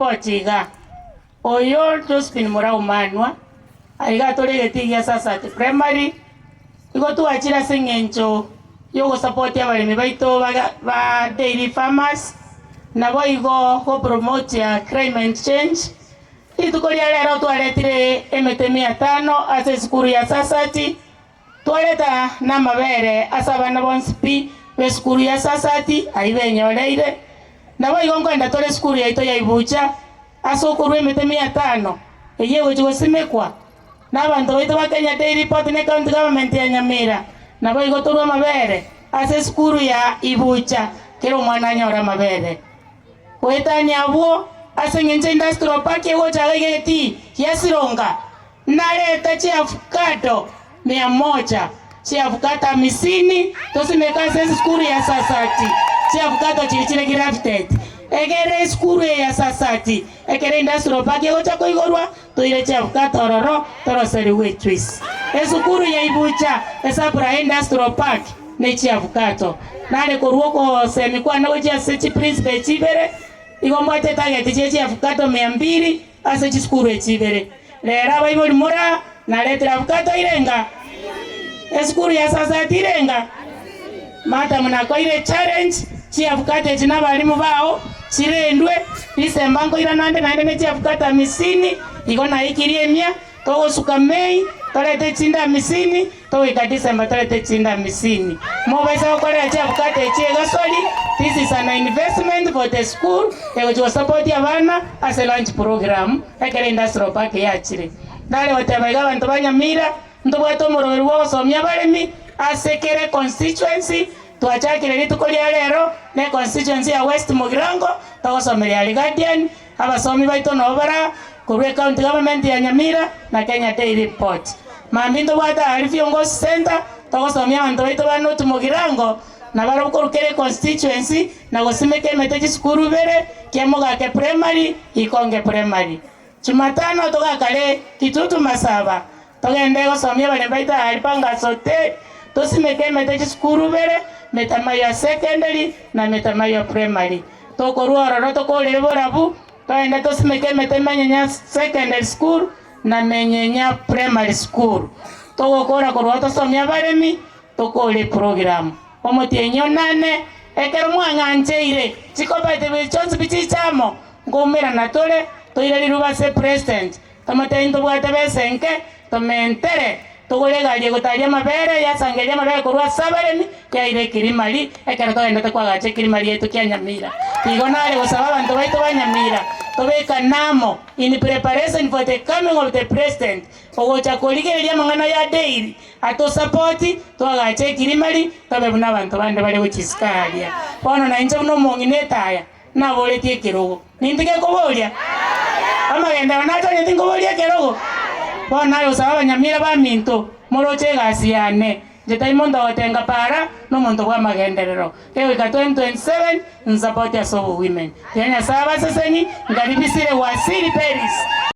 Gocha iga, oyo Josephine Murau Manwa, aiga atore egetii gia Sasati Primary, igo twachire ase eng'encho y'ogosapotia abaremi baito ba dairy farmers, naboigo gopromotia climate change. Rituko ria rero twaretire emete mia tano ase esukuru ya Sasati, Twareta namabere ase abana bonsi pi b'esukuru ya Sasati ayio benyoreire. Naboigo nkoenda tore esukuru yaito ya Ibucha ase okorua emete mia tano eyio egochia gosimekwa nabanto baito ba Kenya Dairy Board ne County Government ya Nyamira. Naboigo torue amabere ase esukuru ya Ibucha kera omwana anyore amabere. Goetania abwo, ase engencho Industrial Park egocha iga egetii gia Sironga, Narete chiavukado mia moja, chiavukado amisini, tosimeke ase esukuru ya Sasati, chiavukado chiria chire grafted. Egere esukuru eye ya Sasati, ekero industrial park egocha koigorwa, toire chiavukado ororo, toroserigwe ejuice. Esukuru ya Ibucha, esupply industrial park ne chiavukado. Nare korwa ogosemi kwane gochia ase chiprinciple echi ibere, igo mbwate etarget chie chiavukado mia mbili, Ase chisukuru echi ibere rero abaibori mora naretire abukato irenga? Esukuru ya Sasati irenga? Madam nakoire echallenge chiabukato echi na abalimu bao chirendwe December nkoirana ande naende ne chiabukato amisini igo naikirie emia togosuka May torete chinde amisini Togoika December torete chinde amisini. Mobaisa gokorera chiabukato echi egosori, this is an investment for the school egochi gosupport abana ase lunch program ekero industrial park yachire. Nare goteba iga abanto ba Nyamira ntobwate omoroberi bwa ogosomia abaremi ase kera econstituency, twachakire rituko ria rero ne econstituency ya West Mugirango togosomeria aria Guardian, Abasomi baito nabo bara korwa ecounty government ya Nyamira na Kenya Dairy Board. Mambia ntobwate aria Viongozi Centre togosomia abanto baito ba North Mugirango na barabwo korwa kera econstituency na gosimeka emete chisukuru ibere, Kiamogake Primary, Ikonge Primary. Jumatano togakare Kitutu Masaba togende gosomia abaremi baito aria Pangas Hotel tosimeke emete chisukuru ibere, Metamayo Secondary na Metamayo Primary. Tokorua ororo tokoorere borabu, togende tosimeke emete Menyenya Secondary School na Menyenya Primary School. Togokora korwa oo tosomie abaremi, tokore eprogram. Omotienyi onane, ekero mwang'ancheire, chicooperative echi chionsi pi chiche amo, nkoumerana tore, toire riruba ase president. Tomotebi ntobwate besa enke, tomentere, togore egari egotaria amabere, yasangereria amabere korwa ase abaremi, yaira ekirimari, ekero togendete koagacha ekirimari giaito kia Nyamira. Igo nare gosaba abanto baito ba Nyamira, tobekane amo in preparation for the coming of the president, ogocha korigereria amang'ana ya dairy, atosapoti, toagache ekirimari, tobe buna abanto bande bare gochia isiko aria. Bono nainche buna omong'ina etaya, Naboretie ekerogo. Nintige koboria? Amagenderero nachagete nkoboria ekerogo? Bono naye gosaba abanyamira baminto, moroche egasi yane. Inche tari monto ogotenga para, nomonto bw'amagenderero. Kegoika 2027, nsapote ase obowomen. Tiga Nyasae abaseseni, nkaribisire Wasili Peris.